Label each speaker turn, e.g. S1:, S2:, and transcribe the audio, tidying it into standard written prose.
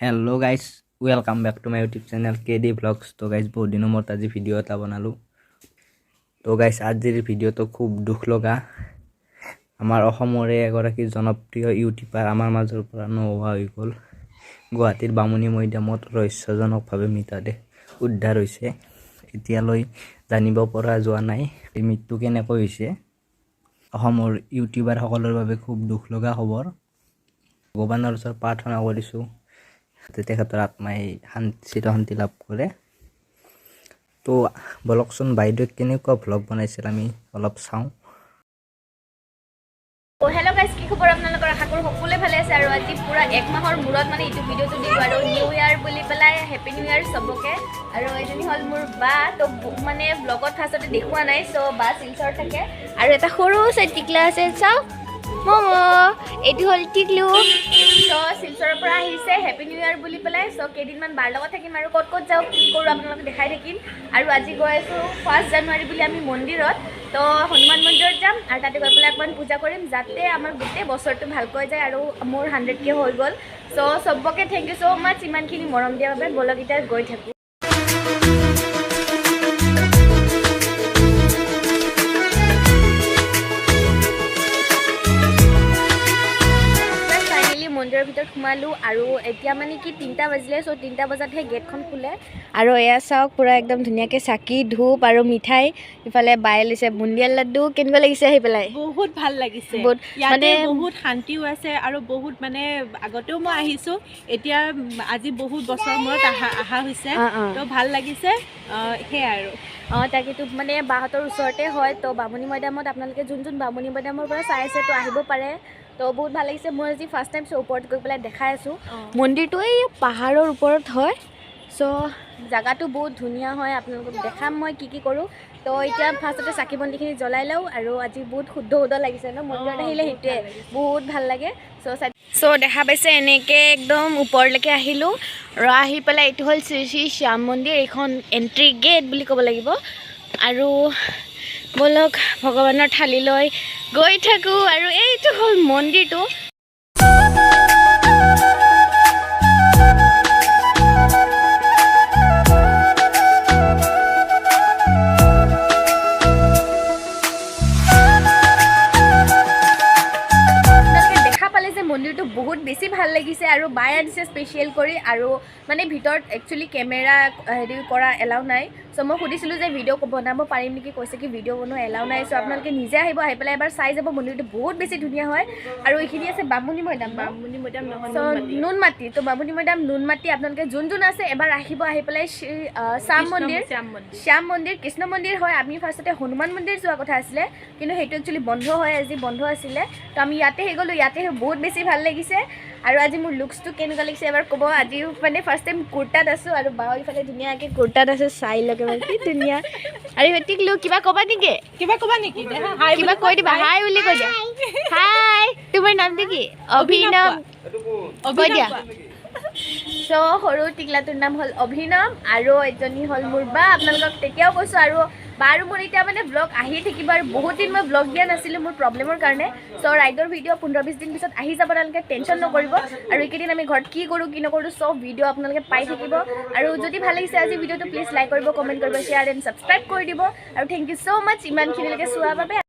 S1: Hello guys, welcome back to my YouTube channel KD Vlogs। তো guys, বহুত দিনৰ মূৰত আজি ভিডিঅ' এটা বনালোঁ। তো গাইজ, আজিৰ ভিডিঅ'টো খুব দুখ লগা। আমাৰ অসমৰে এগৰাকী জনপ্ৰিয় ইউটিউবাৰ আমাৰ মাজৰ পৰা নোহোৱা হৈ গ'ল। গুৱাহাটীৰ বামুণী মৈদামত ৰহস্যজনকভাৱে মৃতদেহ উদ্ধাৰ হৈছে। এতিয়ালৈ জানিব পৰা যোৱা নাই এই মৃত্যু কেনেকৈ হৈছে। অসমৰ ইউটিউবাৰসকলৰ বাবে খুব দুখ লগা খবৰ। ভগৱানৰ ওচৰত প্ৰাৰ্থনা কৰিছোঁ যাতে তেখেতৰ আত্মাই শান্তি, চিৰশান্তি লাভ কৰে। তো বলকচোন, বাইদেৱে কেনেকুৱা ভ্লগ বনাইছিল আমি অলপ চাওঁ।
S2: হেল্ল' গাইজ, কি খবৰ আপোনালোকৰ? আশা কৰোঁ সকলোৱে ভালে আছে। আৰু আজি পূৰা এক মাহৰ মূৰত মানে এইটো ভিডিঅ'টো দিলোঁ আৰু নিউ ইয়াৰ বুলি পেলাই হেপী নিউ ইয়াৰ চবকে। আৰু এজনী হ'ল মোৰ বা। তো মানে ব্লগত ফাৰ্ষ্টতে দেখুওৱা নাই। চ' বা শিলচৰ থাকে আৰু এটা সৰু চাই টিকলা আছে, চাওক মম', এইটো হ'ল টিকলু। চ' শিলচৰৰ পৰা আহিছে হেপী নিউ ইয়াৰ বুলি পেলাই। চ' কেইদিনমান বাৰ লগত থাকিম আৰু ক'ত ক'ত যাওঁ, কি কৰোঁ আপোনালোকে দেখাই থাকিম। আৰু আজি গৈ আছোঁ 1 জানুৱাৰী বুলি আমি মন্দিৰত। তো হনুমান মন্দিৰত যাম আৰু তাতে গৈ পেলাই অকণমান পূজা কৰিম, যাতে আমাৰ গোটেই বছৰটো ভালকৈ যায়। আৰু মোৰ 100K হৈ গ'ল। চ' চবকে thank you so মাছ ইমানখিনি মৰম দিয়াৰ বাবে। ব'লক, এতিয়া গৈ থাকোঁ। ফাইনেলি মন্দিৰৰ ভিতৰত সোমালোঁ আৰু এতিয়া মানে কি 3টা বাজিলে। চ' 3টা বজাতহে গেটখন খোলে। আৰু এয়া চাওক, পূৰা একদম ধুনীয়াকৈ চাকি ধূপ আৰু মিঠাই। ইফালে বায়ে লৈছে বুন্দিয়াৰ লাড্ডু। কেনেকুৱা লাগিছে আহি পেলাই?
S3: বহুত ভাল লাগিছে।
S2: বহুত
S3: ইয়াতে বহুত শান্তিও আছে আৰু বহুত মানে আগতেও মই আহিছো, এতিয়া আজি বহুত বছৰ মূৰত অহা অহা হৈছে।
S2: অঁ অঁ
S3: তো ভাল লাগিছে, সেয়াই আৰু।
S2: অঁ, তাকেতো, মানে বাহঁতৰ ওচৰতে হয়। তো বামুণী মৈদামত আপোনালোকে যোন যোন বামুণী মৈদামৰ পৰা চাই আছে, তো আহিব পাৰে। তো বহুত ভাল লাগিছে। মই আজি ফাৰ্ষ্ট টাইম চ' ওপৰত গৈ পেলাই দেখাই আছোঁ। মন্দিৰটো এই পাহাৰৰ ওপৰত হয়। চ' জাগাটো বহুত ধুনীয়া হয়। আপোনালোকক দেখাম মই কি কি কৰোঁ। তো এতিয়া ফাৰ্ষ্টতে চাকি বন্তিখিনি জ্বলাই লওঁ। আৰু আজি বহুত শুদ্ধ শুদ্ধ লাগিছে ন মন্দিৰত আহিলে?
S3: বহুত
S2: সেইটোৱে
S3: ভাল লাগিছে।
S2: বহুত ভাল লাগে। চ' দেখা পাইছে, এনেকৈ একদম ওপৰলৈকে আহিলোঁ আৰু আহি পেলাই এইটো হ'ল শ্ৰী শ্ৰী শ্যাম মন্দিৰ। এইখন এণ্ট্ৰি গেট বুলি ক'ব লাগিব। আৰু ব'লক, ভগৱানৰ থালিলৈ গৈ থাকোঁ। আৰু এইটো হ'ল মন্দিৰটো। আপোনালোকে দেখা পালে যে মন্দিৰটো বহুত বেছি ভাল লাগিছে আৰু বাই আনিছে স্পেচিয়েল কৰি। আৰু মানে ভিতৰত একচুৱেলি কেমেৰা হেৰি কৰা এলাউ নাই। চ' মই সুধিছিলোঁ যে ভিডিঅ' বনাব পাৰিম নেকি? কৈছে কি ভিডিঅ' বনোৱা এলাউ নাই। চ' আপোনালোকে নিজে আহিব, আহি পেলাই এবাৰ চাই যাব। মন্দিৰটো বহুত বেছি ধুনীয়া হয়। আৰু এইখিনি আছে বামুণী মৈদাম ন?
S3: বামুণী মৈদাম নহয়।
S2: চ'
S3: নুনমাটি।
S2: নুনমাটি। তো বামুণী মৈদাম, নুনমাটি, আপোনালোকে যোন যোন আছে এবাৰ আহিব, আহি পেলাই শ্ৰী শ্যাম মন্দিৰ,
S3: শ্যাম মন্দিৰ।
S2: শ্যাম মন্দিৰ, কৃষ্ণ মন্দিৰ হয়। আমি ফাৰ্ষ্টতে হনুমান মন্দিৰ যোৱা কথা আছিলে, কিন্তু সেইটো একচুৱেলি বন্ধ হয়, আজি বন্ধ আছিলে। তো আমি ইয়াতে হৈ গ'লোঁ। ইয়াতে বহুত বেছি ভাল লাগিছে। আৰু আজি মোৰ লুকছটো কেনেকুৱা লাগিছে এবাৰ ক'ব। আজি মানে ফাৰ্ষ্ট টাইম কুৰ্তাত আছোঁ আৰু বা ইফালে ধুনীয়াকৈ কুৰ্তাত আছে। চাই লওক এবাৰ, কি ধুনীয়া! আৰু টিকলু, কিবা ক'বা নেকি?
S3: কিবা ক'বা নেকি? দেখা, হাই।
S2: কিবা কৈ দিবা, হাই বুলি কৈ দিয়া। হাই, তোমাৰ নামটো কি? অভিনৱ কৈ দিয়া। চ' সৰু টিকলাটোৰ নাম হ'ল অভিনৱ আৰু এজনী হ'ল মোৰ বা। আপোনালোকক তেতিয়াও কৈছোঁ। আৰু বা আৰু মোৰ এতিয়া মানে ব্লগ আহি থাকিব। আৰু বহুত দিন মই ব্লগ দিয়া নাছিলোঁ মোৰ প্ৰব্লেমৰ কাৰণে। চ' ৰাইডৰ ভিডিঅ' 15-20 দিন পিছত আহি যাব, আপোনালোকে টেনশ্যন নকৰিব। আৰু এইকেইদিন আমি ঘৰত কি কৰোঁ, কি নকৰোঁ, চব ভিডিঅ' আপোনালোকে পাই থাকিব। আৰু যদি ভাল লাগিছে আজি ভিডিঅ'টো, প্লিজ লাইক কৰিব, কমেণ্ট কৰিব, শ্বেয়াৰ এণ্ড ছাবস্ক্ৰাইব কৰি দিব। আৰু thank you so মাছ ইমানখিনিলৈকে চোৱাৰ বাবে।